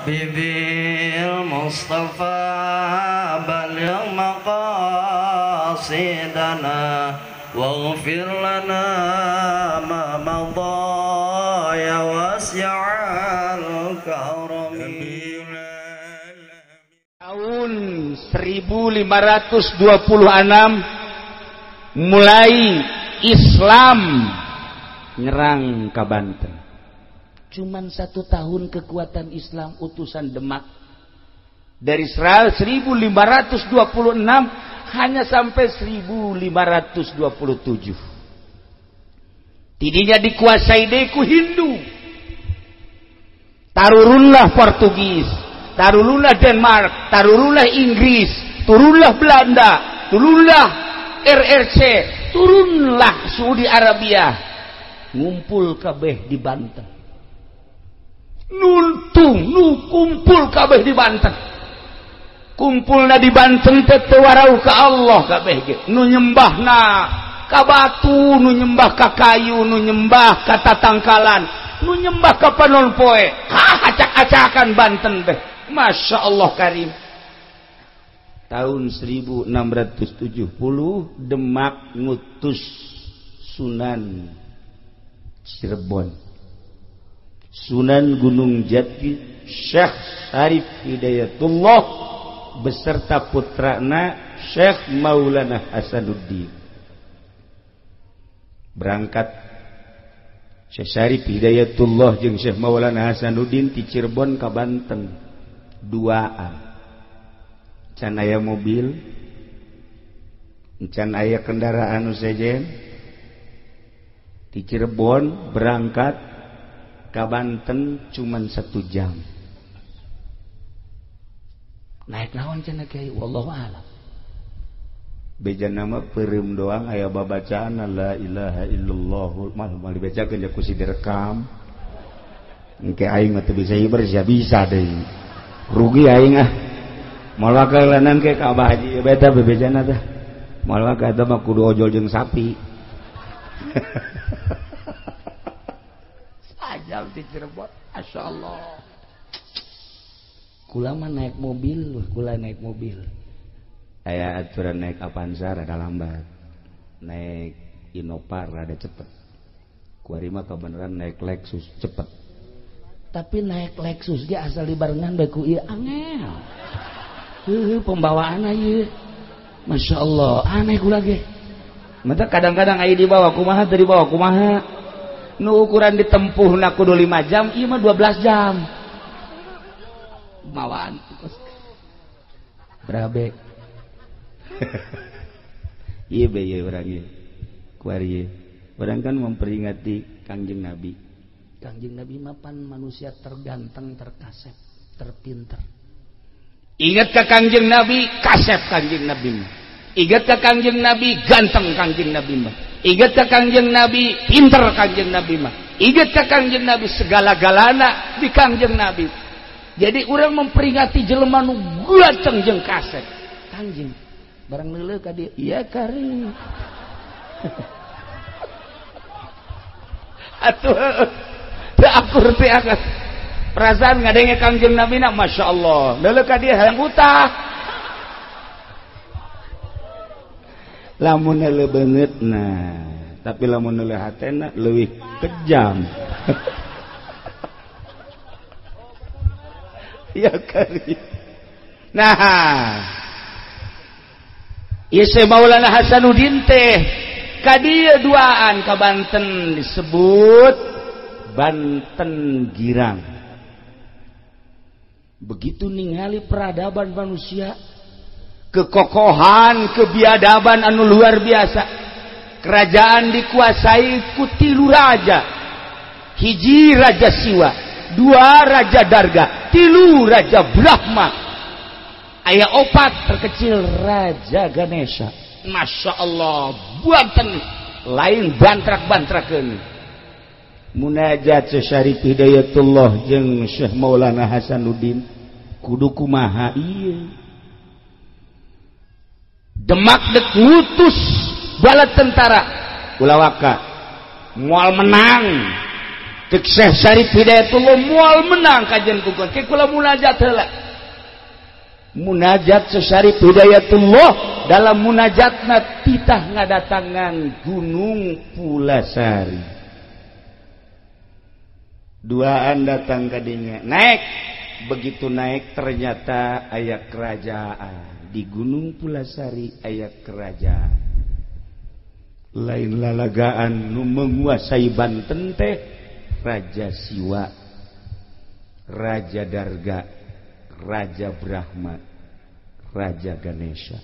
Bil Mustafa baligh maqasidana waghfir lana ma madha ya wasi'al karami. Tahun 1526 mulai Islam nyerang ke Banten. Cuman satu tahun kekuatan Islam utusan Demak dari 1526 hanya sampai 1527. Tidinya dikuasai deku Hindu. Tarurunlah Portugis, tarurunlah Denmark, tarurunlah Inggris, turunlah Belanda, turunlah RRC, turunlah Saudi Arabia. Ngumpul kabeh di Banten. Nuntung nu kumpul kabeh di Banten. Kumpulna di Banten teh teu warau ka Allah kabeh ge. Nu nyembahna ka batu, nu nyembah ka kayu, nu nyembah ka tatangkalan, nu nyembah ka panon poe. Ha acak-acakan Banten teh. Masya Allah karim. Tahun 1670 Demak ngutus Sunan Cirebon, Sunan Gunung Jati, Syekh Syarif Hidayatullah beserta putrana Syekh Maulana Hasanuddin. Berangkat Syekh Syarif Hidayatullah jeung Syekh Maulana Hasanuddin ti Cirebon ka Banten duaan. Can aya mobil, can aya kendaraan nu sejen. Ti Cirebon berangkat ka Banten cuman 1 jam. Naik naon cenah kiai, wallahu a'lam. Beja nama peureum doang aya babacaan la ilaha illallah mah moal dibacakeun ja ku si direkam. Engke aing mah teu bisa hiber sia bisa deui. Rugi aing ah. Moal wakalanan ke ka Abah Haji beta bebejana teh. Moal wakal eta mah kudu ojol jeung sapi. Sajam di Cirebon, masyaallah. Kula mah naik mobil, kula naik mobil. Aya aturan naik Avanza rada lambat, naik Innova rada cepet. Kuari mah kebenaran naik Lexus cepet. Tapi naik Lexus ge asal dibarengan bae ku ieu angel. Heuh pembawaan ieu. Masya Allah, aneh kula ge. Mata kadang-kadang aya dibawa kumaha teu dibawa kumaha. Nu ukuran ditempuhna kudu 5 jam, ieu mah 12 jam. Bawaan berabe. Ieu be ieu urang ieu. Kuari ieu. Urang kan memperingati Kangjeng Nabi. Kangjeng Nabi mapan manusia terganteng, terkasep, terpinter. Ingat ka Kangjeng Nabi, kasep Kangjeng Nabi mah. Ingat ka Kangjeng Nabi, ganteng Kangjeng Nabi mah. Ingat ka Kangjeng Nabi, pinter Kangjeng Nabi mah. Ingat ka Kangjeng Nabi, segala-galana di Kangjeng Nabi. Jadi orang memperingati jelema nu ganteng jeung kasep. Kangjeng barang leuleuh ka dieu, iya kari. Atuh teu akur teh akan. Perasaan ngadenge Kangjeng Nabi na Masya Allah. Leuleuh ka dieu hayang utah. Lamun leuleuh beungeutna, tapi lamun leuleuh hatena leuwih kejam. Ya kari. Nah, Syekh Maulana Hasanuddin teh ka dieu duaan ka Banten disebut Banten Girang. Begitu ningali peradaban manusia, kekokohan, kebiadaban anu luar biasa. Kerajaan dikuasai ku 3 raja. Hiji Raja Siwa, 2 Raja Darga, 3 Raja Brahma. Aya 4 terkecil Raja Ganesha. Masya Allah, Banten lain bantrak-bantrakeun. Munajat Syekh Syarif Hidayatullah jeung Syekh Maulana Hasanuddin kudu kumaha ieu. Demak dek ngutus bala tentara ulah waka moal menang. Cek Syekh Syarif Hidayatullah moal menang kajian ku ke kula munajat heula. Munajat Syekh Syarif Hidayatullah dalam munajatna titah ngadatangan Gunung Pulasari. Duaan datang kadinya, naik. Begitu naik ternyata aya kerajaan. Di Gunung Pulasari aya kerajaan. Lain lalagaan nu menguasai Banten teh Raja Siwa, Raja Darga, Raja Brahma, Raja Ganesha.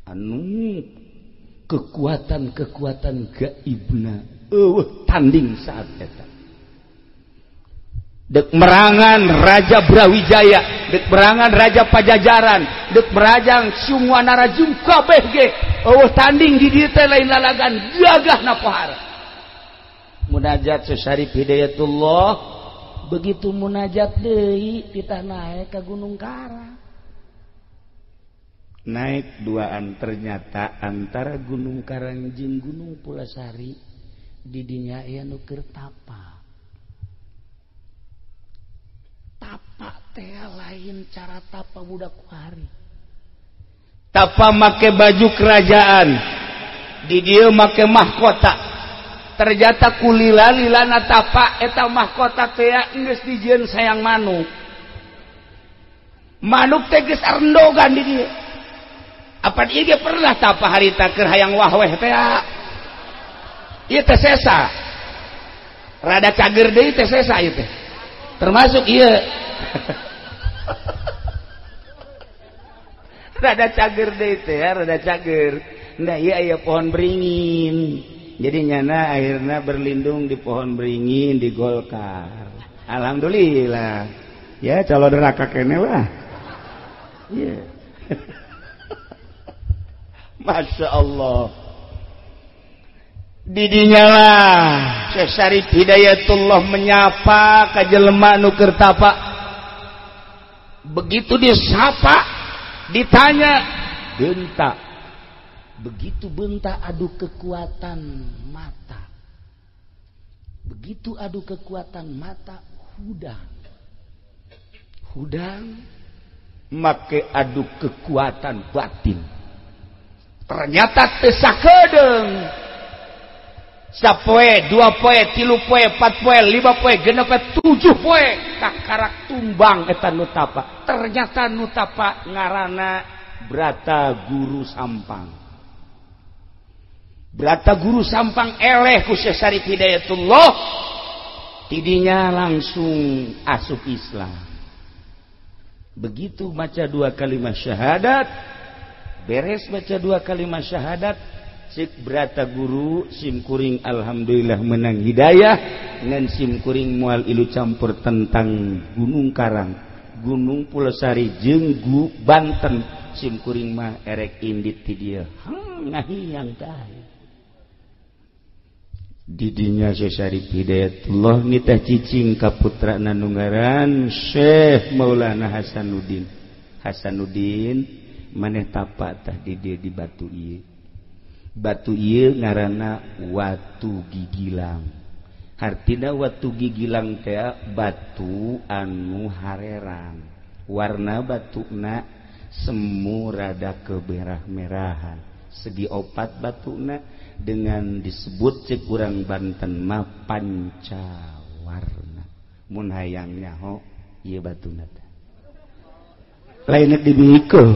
Anu kekuatan-kekuatan gaibna eueuh tanding saat eta. Dek merangan Raja Brawijaya, dek merangan Raja Pajajaran, dek merajang semua narajung kabeh ge eueuh tanding di dieu teh lain lalagan gagah pohara. Munajat Syekh Syarif Hidayatullah begitu munajat deui titah naik ka Gunung Karang. Naik duaan ternyata antara Gunung Karang jeung Gunung Pulasari di dinya aya nu keur tapa. Tapa teh lain cara tapa budak kuari. Tapa make baju kerajaan, di dieu make mahkota. Ternyata kulila-lilana tapa eta mahkota teh geus dijieun sayang manuk. Manuk teh geus arendogan di dieu. Apan ieu ge pernah tapa harita keur hayang wahweh teh. Ieu teh sesa. Rada cager deui teh sesa ieu teh. Termasuk ieu. Rada cager deui teh, rada cager. Nah ieu aya pohon beringin. Jadi nyana akhirnya berlindung di pohon beringin di Golkar. Alhamdulillah. Ya calon neraka kene lah. Yeah. Masya Allah. Didinya lah Syekh Syarif Hidayatullah menyapa ka jelema nu keur tapa. Begitu disapa, ditanya, bentak. Begitu bentak adu kekuatan mata. Begitu adu kekuatan mata hudang. Hudang make adu kekuatan batin. Ternyata teu sakedeung. Sapoe, dua poe, tilu poe, empat poe, lima poe, genep poe, tujuh poe kakarak tumbang eta nu tapa. Ternyata nu tapa ngaranna Brata Guru Sampang. Brata Guru Sampang eleh ku Syekh Syarif Hidayatullah, tidinya langsung asup Islam. Begitu baca dua kalimat syahadat, beres baca dua kalimat syahadat, sik Brata Guru simkuring alhamdulillah menang hidayah ngan simkuring moal ilu campur tentang Gunung Karang, Gunung Pulasari jeung Banten, simkuring mah erek indit ti dieu. Ngahiyang tah. Didinya Syekh Syarif Hidayatullah nitah cicing ka putrana nu ngaran Syekh Maulana Hasanuddin. Hasanuddin maneh tapa tah di dieu di batu ieu. Batu ieu ngaranna Watu Gigilang. Hartina Watu Gigilang teh batu anu harerang. Warna batuna semu rada kemerah-merahan. Segi opat batuna dengan disebut cek urang Banten mah pancawarna. Mun hayang nyaho ieu batuna teh. Lain dibikeun.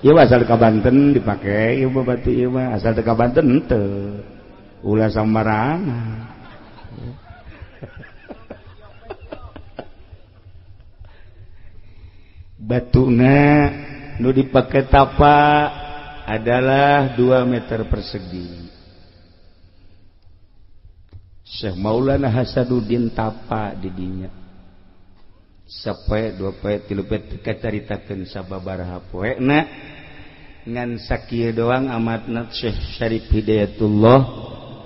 Ieu asal ka Banten dipake, ieu mah batu ieu mah asal ka Banten henteu. Ulah sambarangan. Batuna nu dipake tapa adalah 2 meter persegi. Syekh Maulana Hasanuddin tapa di dinya. Sapoe, dua poe, tilu poe teu kacaritakeun sababaraha poena. Ngan sakieu doang amatna Syekh Syarif Hidayatullah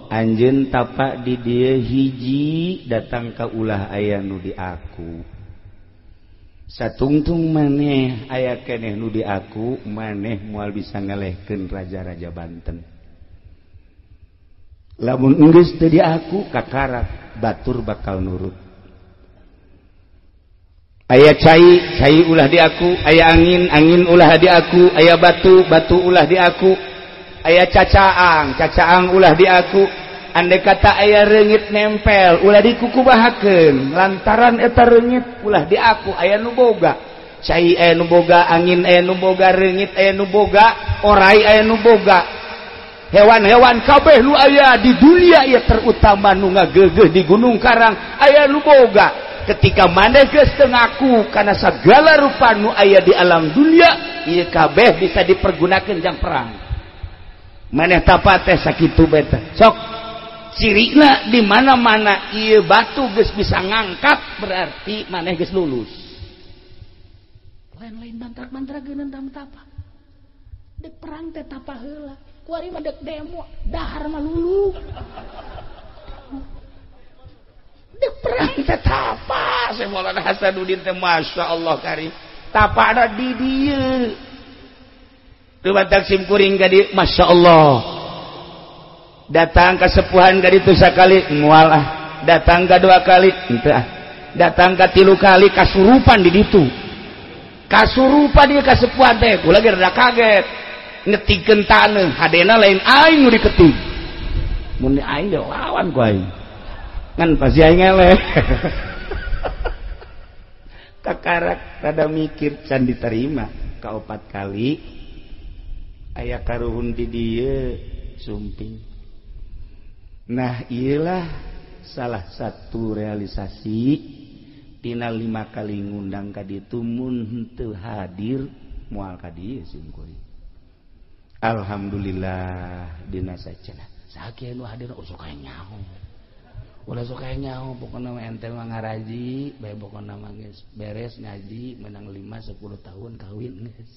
anjeun tapa di dieu hiji datang ka ulah aya nu di aku. Satungtung maneh aya keneh nu di aku, maneh moal bisa ngalehkeun raja-raja Banten. Lamun geus teu diaku kakarak batur bakal nurut. Aya cai, cai ulah diaku, aya angin, angin ulah diaku, aya batu, batu ulah diaku, aya cacaang, cacaang ulah diaku. Andai kata aya reungit nempel ulah dikukubahakeun lantaran eta reungit ulah diaku aya nu boga. Cai aya nu boga, angin aya nu boga, reungit aya nu boga, orai aya nu boga. Hewan-hewan kabeh nu aya di dunia ieu terutama nu ngageugeuh di Gunung Karang aya nu boga. Ketika maneh geus teu ngaku kana sagala rupa nu aya di alam dunia ieu kabeh bisa dipergunakeun jang perang. Maneh tapa teh sakitu bae teh. Sok cirina di mana-mana ieu batu geus bisa ngangkat berarti maneh geus lulus. Lain-lain mantra-mantra geuneun tapa. Dek perang teh tapa heula. Kuari mah dek demo, dahar mah lulu. Dek perang teh tapa, Syekh Maulana Hasanuddin teh Masya Allah karim. Tapana di dieu. Teu batak sim kuring ka dieu, Masya Allah. Datang ka sepuhan ka ditu sakali moal ah, datang ka dua kali henteu ah, datang ka tilu kali kasurupan di ditu. Kasurupan ieu kasepuhan teh, kula ge rada kaget. Ngetikeun taneuh, hadena lain aing nu diketik. Mun aing ge lawan ku aing. Ngan pasti aing eleh. Kakarak rada mikir can diterima ka opat kali aya karuhun di dieu sumping. Nah, iyalah salah satu realisasi tina 5 kali ngundang ka ditu mun henteu hadir moal ka dieu sim kuring. Alhamdulillah dina sacenah. Sakieu nu hadir sok aya nyaho. Ulah sok aya nyaho pokona mah ente mah ngaraji, bae pokona mah geus beres ngaji menang 5 10 tahun kawin geus.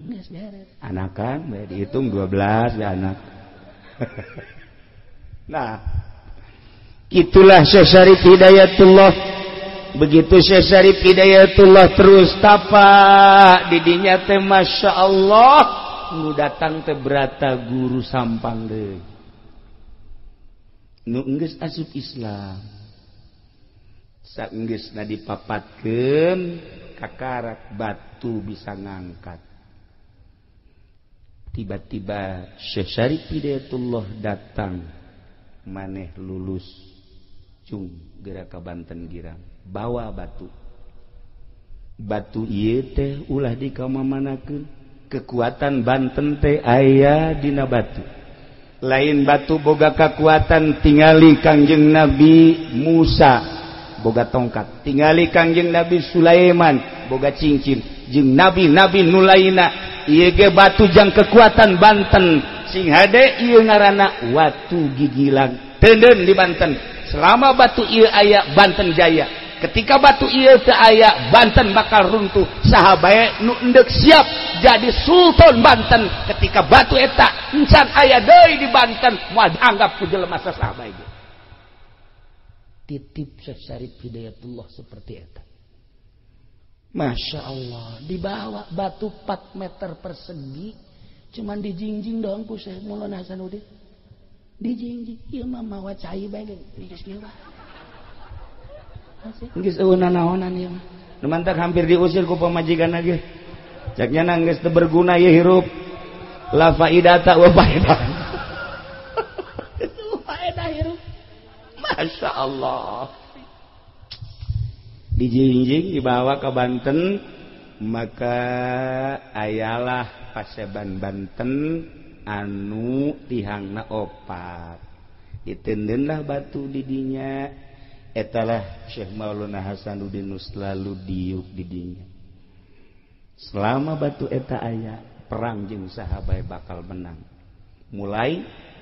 Geus beres. Anakan bae dihitung 12 bae anak. Nah, itulah Syekh Syarif Hidayatullah. Begitu Syekh Syarif Hidayatullah terus tapa didinya teh Masya Allah nu datang teh berata guru Sampang deui. Nu enggeus asup Islam. Saenggeusna dipapatkeun kakarak batu bisa ngangkat. Tiba-tiba Syekh Syarif Hidayatullah datang maneh lulus cung geura ka Banten Girang bawa batu. Batu ieu teh ulah dikamamanakeun, kekuatan Banten teh aya dina batu. Lain batu boga kekuatan tingali Kangjeng Nabi Musa boga tongkat, tingali Kangjeng Nabi Sulaiman boga cincin, jeung nabi-nabi nu lainna ieu ge batu jang kekuatan Banten. Sing hade ieu ngaranna watu gigilang teuneun di Banten. Selama batu ieu aya Banten jaya. Ketika batu ieu teu aya Banten bakal runtuh. Saha bae nu endek siap jadi sultan Banten ketika batu eta encan aya deui di Banten moal dianggap ku jelema saha bae. Titip Syekh Syarif Hidayatullah seperti eta. Masya Allah, dibawa batu 4 meter persegi cuman dijingjing doang ku Syekh Maulana Hasanuddin. Dijingjing, ieu mah mawa cai bae geus kieu mah. Geus eueuh nanaonan ieu mah. Nu mantak hampir diusir ku pamajikan ge. Cak nya geus teu berguna ieu hirup. La faidata wa faedah. Itu faedah hirup. Masya Allah. Dijingjing dibawa ke Banten, maka ayalah paseban Banten anu tihangna opat. Ditendenlah batu didinya. Etalah Syekh Maulana Hasanuddin nu selalu diuk didinya. Selama batu eta aya, perang jeung saha bae bakal menang. Mulai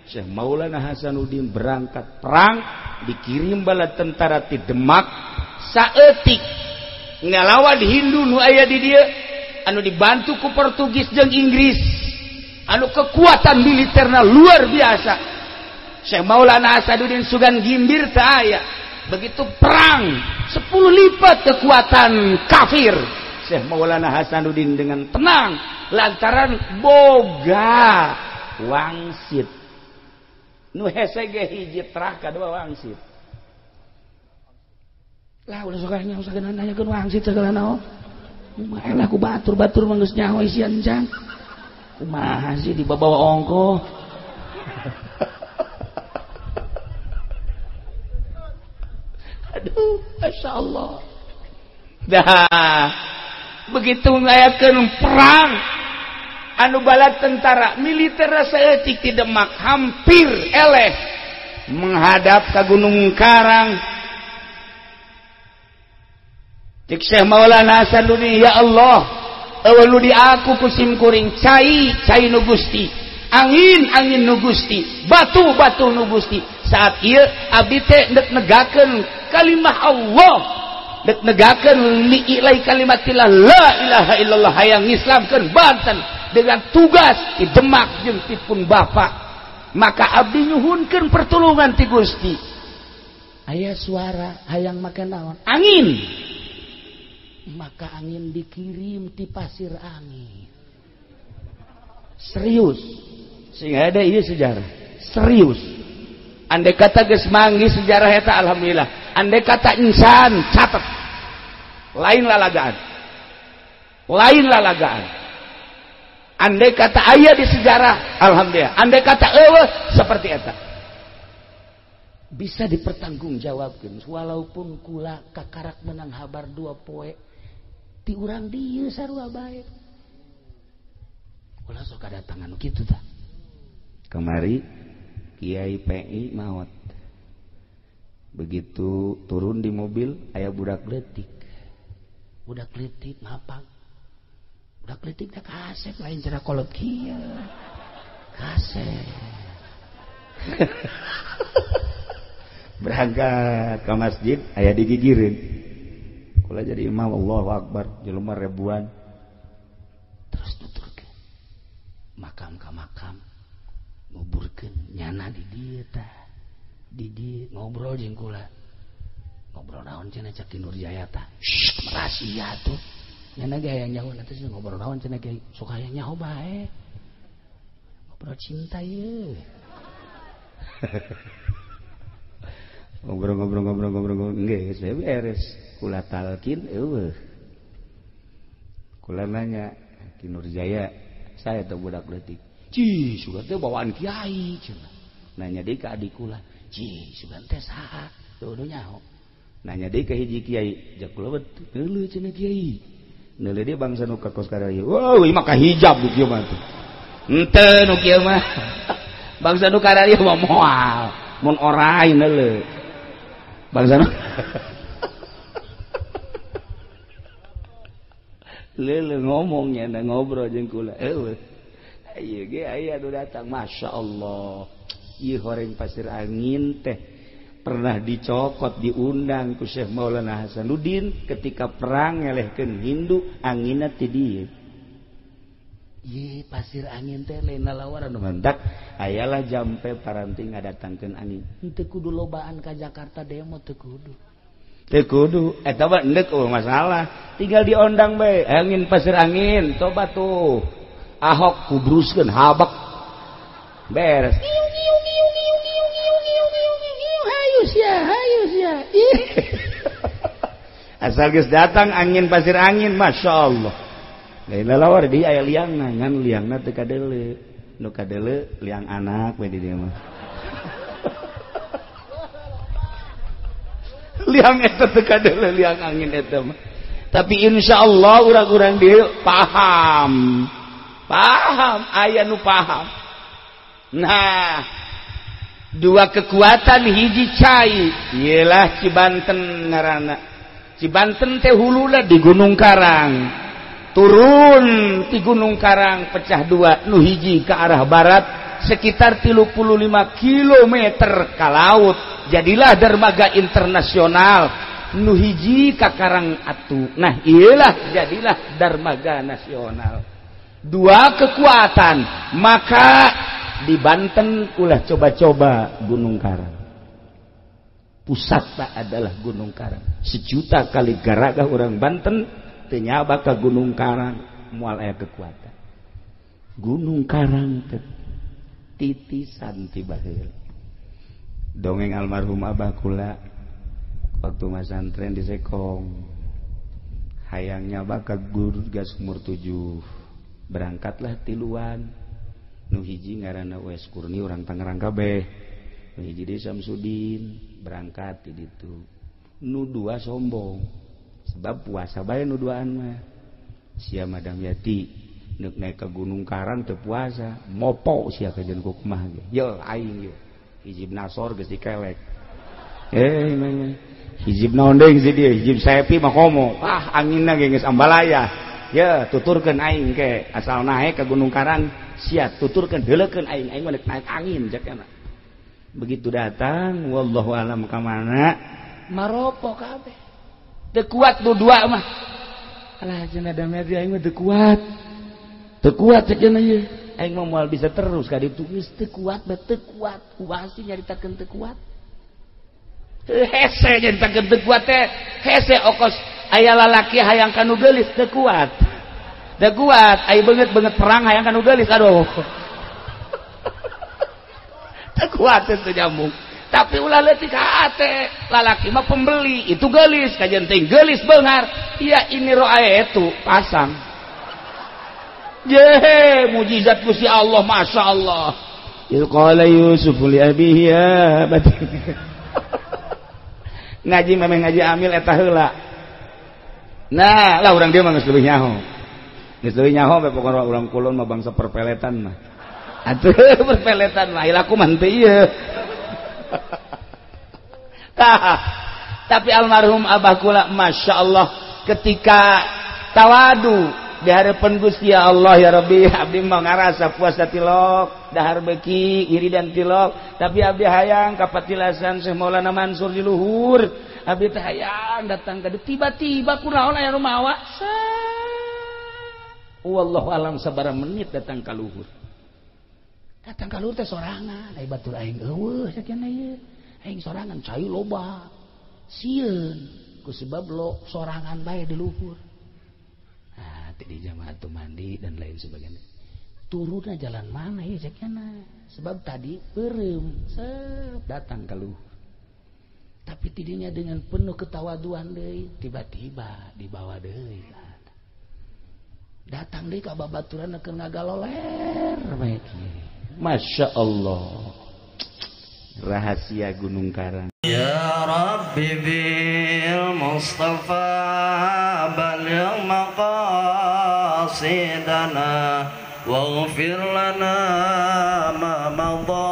Syekh Maulana Hasanuddin berangkat perang, dikirim bala tentara ti Demak saeutik ngalawan Hindu nu aya di dieu anu dibantu ku Portugis jeung Inggris, anu kekuatan militerna luar biasa. Syekh Maulana Hasanuddin sugan gimbir teu aya. Begitu perang 10 lipat kekuatan kafir, Syekh Maulana Hasanuddin dengan tenang lantaran boga wangsit. Nu hese ge hiji terah kadua wangsit. Lah ulah sok nyaho sagala nanyakeun wangsit sagala naon. Kumaha lah ku batur-batur mah geus nyaho isian can. Kumaha sih dibawa ongkoh. Aduh, Masya Allah. Dah, begitu ngayakeun perang anu bala tentara militer saeutik di Demak hampir eleh menghadap ke Gunung Karang. Cek Syekh Maulana Hasanuddin, ya Allah, eueuh nu di aku ku sim kuring cai cai nu Gusti, angin angin nu Gusti, batu batu nu Gusti. Saat ieu abdi teh deuk negakeun kalimah Allah, dek negakeun li'ilai kalimatillah la ilaha illallah, hayang ngislamkeun Banten dengan tugas di Demak jeung ti pun bapak. Maka abdi nyuhunkeun pertolongan ti Gusti. Aya suara hayang make naon? Angin. Maka angin dikirim ti pasir angin. Serius. Sehingga ada ieu sejarah. Serius. Andai kata geus manggih sejarah eta alhamdulillah. Andai kata insan catat. Lain lalagaan. Lain lalagaan. Andai kata aya di sejarah, alhamdulillah. Andai kata eueuh seperti eta. Bisa dipertanggungjawabkeun walaupun kula kakarak menang habar dua poe ti urang dieu sarua bae. Ulah sok kadatangan kitu tah. Kamari Kiai PI maot. Begitu turun di mobil aya budak leutik. Budak leutik ngapang. Budak leutik teh kasep lain cara kolot kieu. Kasep. Berangkat ke masjid aya digigireun. Kula jadi imam, Allahu Akbar, jelema ribuan. Terus nuturkeun. Makam ka makam. Nguburkeun nyana di dieu tah. Di dieu ngobrol jeung kula. Ngobrol naon cenah cek Ki Nurjaya tah. Shh, rahasia tuh. Nyana ge hayang nyaho nanti ngobrol naon cenah ge sok hayang nyaho bae. Ngobrol cinta ieu. Ngobrol-ngobrol-ngobrol-ngobrol geus beres. Kula talkin eueuh. Kula nanya Ki Nurjaya, saya teh budak leutik. Cih, sugan teh bawaan kiai cenah. Nanya deui ka adik kula, cih, sugan teh saha? Tuh nu nyaho. Nanya deui ka hiji kiai, jak kula neuleuh cenah kiai. Neuleuh deui bangsa nu ka kos karaya. Wow, ieu mah ka hijab nu kieu mah tuh. Henteu nu kieu mah. Bangsa nu karaya mah moal, mun orai neuleuh. Bangsa nu leuleuh ngomongnya na ngobrol jeung kula. Eueuh. Ieu ge aya nu datang, Masya Allah. Ieu horeng pasir angin teh pernah dicokot, diundang ku Syekh Maulana Hasanuddin ketika perang ngelehkeun Hindu, anginna ti dieu. Ye pasir angin teh lain lalawaran nu mantak ayalah jampe paranti ngadatangkeun angin. Henteu kudu lobaan ka Jakarta demo teu kudu. Teu kudu eta mah endek eueuh masalah, tinggal diondang bae angin pasir angin, coba tuh. Ahok kubruskeun habak beres. Hayu sia, hayu sia. Asal geus datang angin pasir angin, Masya Allah. Lain lalawar di aya liangna, ngan liangna teu kadeuleu. Nu kadeuleu liang anak we di dieu mah. Liang eta teu kadeuleu liang angin eta mah. Tapi insyaallah urang-urang dieu paham. Paham, aya nu paham. Nah, dua kekuatan hiji cai, ialah Cibanten ngaranna. Cibanten teh huluna di Gunung Karang. Turun di Gunung Karang pecah dua, nu hiji ke arah barat sekitar 35 km ke laut. Jadilah dermaga internasional. Nu hiji ka Karang Atu. Nah, ialah jadilah dermaga nasional. Dua kekuatan, maka di Banten ulah coba-coba Gunung Karang. Pusatna adalah Gunung Karang. Sejuta kali garagah orang Banten teu nyaba ka Gunung Karang, moal aya kekuatan. Gunung Karang teh titisan ti baheula. Dongeng almarhum abah kula waktu masantren di Sekong. Hayangnya bakal guru gas umur 7. Berangkatlah tiluan. Nu hiji ngaranna Wes Kurni urang Tangerang kabeh. Nu hiji deui Samsudin berangkat di ditu. Nu dua sombong. Sebab puasa bae nu duaan mah. Sia Madam Yati neuk naik ke Gunung Karang teu puasa, mopo sia kajeun ku kumaha ge. Ye aing ye. Hijib Nasor geus dikelek. Hijib naon deui si dieu, hijib Saepi mah komo. Ah anginna ge geus ambalaya. Ye tuturkeun aing ke asal naik ke Gunung Karang sia tuturkeun heulekeun aing, aing mah naik angin cek kana. Begitu datang wallahu alam ka mana maropo kabeh. Teu kuat nu dua mah. Alah cenah damai aing mah teu kuat. Teu kuat cek cenah ieu. Aing mah moal bisa terus ka ditu geus teu kuat bae teu kuat. Kumaha sih nyaritakeun teu kuat? Hese nyaritakeun teu kuat teh. Hese okos aya lalaki hayang ka nu geulis teu kuat. Teu kuat, aya beungeut-beungeut perang hayang ka nu geulis aduh. Teu kuat teu nyambung. Tapi ulah leutik hate, lalaki mah pembeli, itu geulis kajian teh geulis beunghar. Iya ini roae itu pasang. Ye, mujizat Gusti Allah, Masya Allah. Il qala Yusuf li abihi ya abati. Ngaji memang ngaji amil eta heula. Nah, lah urang dia mah geus leuwih nyaho. Geus leuwih nyaho bae pokona urang kulon mah bangsa perpeletan mah. Atuh perpeletan mah laku mah henteu ieu. Tapi almarhum abah kula Masya Allah ketika tawadu di hadapan Gusti ya Allah ya Rabbi, abdi mah ngarasa puasa tilok dahar beki wiridan tilok, tapi abdi hayang kapatilasan Syekh Maulana Mansur di luhur, abdi teh hayang datang ka tiba-tiba kunaon aya nu mawa. Wallahu alam sabaraha menit datang ka luhur. Datang ka luhur teh sorangan, ai batur aing eueuh sakieu ieu. Aing sorangan cai loba. Sieun ku sebab lo sorangan bae di luhur. Nah, di jamaah tuh mandi dan lain sebagainya. Turunnya jalan mana ya sakieu? Sebab tadi beureum set datang ka luhur. Tapi tidinya dengan penuh ketawaduan deui, tiba-tiba dibawa deui. Datang deui ka babaturan keur ngagaloler bae kieu. Masya Allah. Rahasia Gunung Karang. Ya Rabbi bil Mustafa baligh maqasidana waghfir lana ma madha.